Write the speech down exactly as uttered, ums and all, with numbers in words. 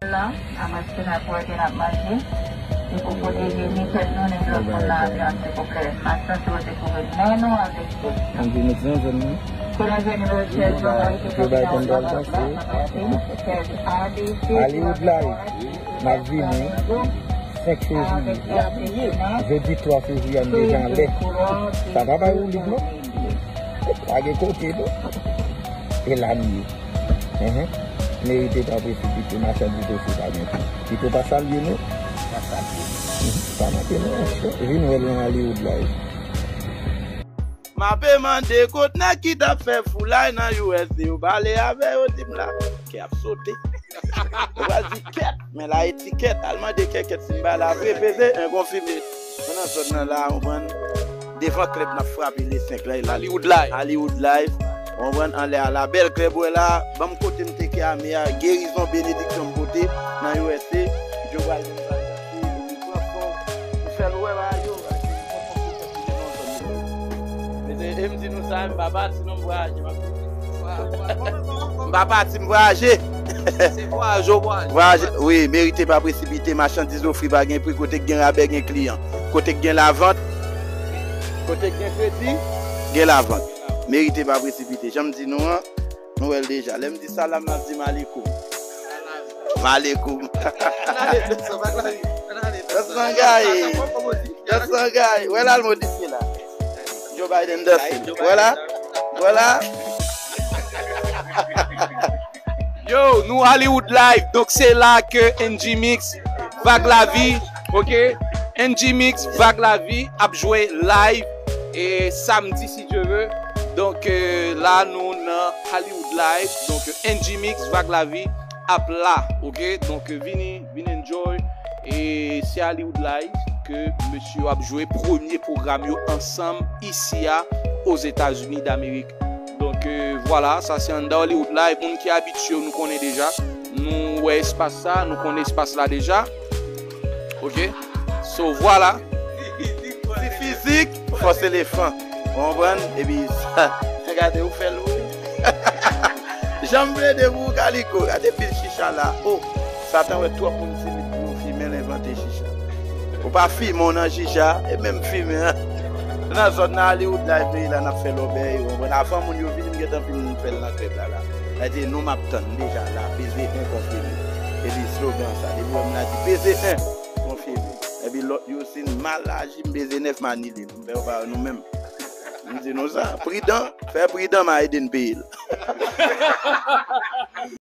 La, a manje n ap bwè, ke n ap manje. Se pou pwoteje ni tèt nou, ni lòt moun nan avyon, silvouplè. Machann, si w te kouvri nen nou avèk tèt nou. Ann vin nan zòn nan. Hollywood Live, n ap vini senk fevriye, jedi twa fevriye, n deja anlè. Sa pa bay woulib, non. Pa gen kote, non. E la m ye. Enhen. Merite pa presipite, machandiz osi pa gen pri. Pito pa salye nou. Pa salye nou. Pa manke nou ansyen. Vin wè l nan Hollywood Live. M ape mande kot nèg ki t ap fè foulay nan U S A yo pale avè yo, di m la, kè ap sote. Ou pral di kèt, men la etikèt, al mande kèkèt si m pa la vre, peze en konfime. Mwen nan zòn nan la, ou konprann? Devan klèb n ap frape le senk la, e la. Hollywood Live. Hollywood Live. Ou konprann? Anlè a la, bèl klèb, wè la, ban m kote m teke ame a, gerizon, benediksyon m pote nan U S A. Joe Biden pral danse, epi pran fòm, pou fè l wè bagay yo. Mete, e m di nou sa, m pa pati non, m vwayaje, m ap di. M pa pati, m vwayaje. Se vwayaje, w vwayaje. Vwayaje, wi, merite pa presipite, machandiz ofri pa gen pri, kote k gen rabè gen kliyan. Kote k gen lavant, kote k gen kredi, gen lavant. Merite pa presipite. Jan m di nou an, nou wè l deja. Lè m di salam, n ap di malekoum. Malekoum. Ann ale, Dòs Sangay. Dòs Sangay. Wè l al modifye la. Joe Biden danse. Wè la. Wè la. Yo, nou Hollywood Live. Donk, se la ke N G Mix, Vag Lavi, ok? N G Mix, Vag Lavi ap jwe live, e samdi, si Dye ve. Donk, euh, la, nou nan Hollywood Live. Donk, N G Mix, Vag Lavi ap la, ok? Donk, vini, vin enjoy. E se Hollywood Live ke mesye yo ap jwe premye pwogram yo ansanm isi a, Ozetazini Damerik. Donk, euh, vwala, sa se anndan Hollywood Live. Moun ki abitye yo, nou konnen deja. Nou wè espas sa, nou konnen espas la deja. Ok? So, vwala. Ti fizik, fòs elefan. Ou konprann? Epi sa, gade ou fè l, wi. Jan m plede pou ou, Kaliko. Gade pil chicha la. Oh, Satan wè twòp moun timid pou yon fimen, l envante chicha. Ou pa fimen, ou nan chicha, e menm fimen an. Nan zòn nan Hollywood Live, peyi la, n ap fè lòbèy, ou konprann? Avan moun yo vini, m gentan fin fè l nan klèb la, la. Sa di, nou m ap tann, m deja la, peze en konfime. Epi slogan sa, depi w wè m la di, peze en konfime. Epi lòt yo, si n mal aji, m peze nèf, m anile nou. M fè yo pa wè nou menm. M di nou sa, pridan, fè pridan, m a ede n peye l.